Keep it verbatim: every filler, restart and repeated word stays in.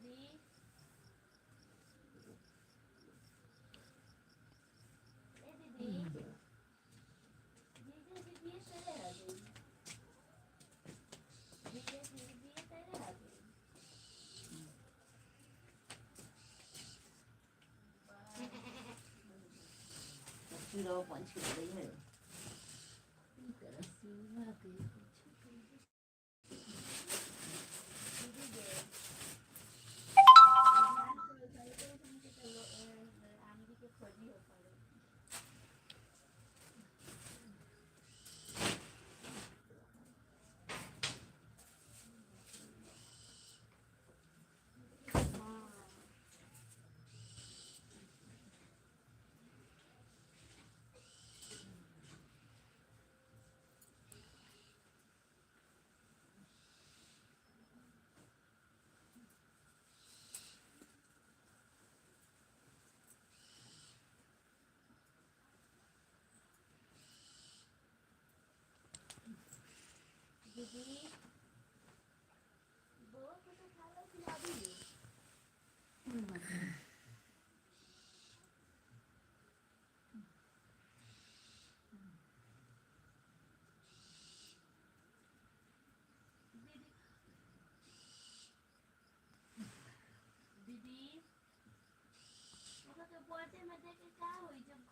ए दीदी, जीजा जी भी तेरे आ गई। जीजा जी भी तेरे आ गई। पूरा पंछी आ गई है। दीदी, वो कुछ खा लो, खिला दी। दीदी, दीदी, ओका के बर्थडे में देके का होई, जब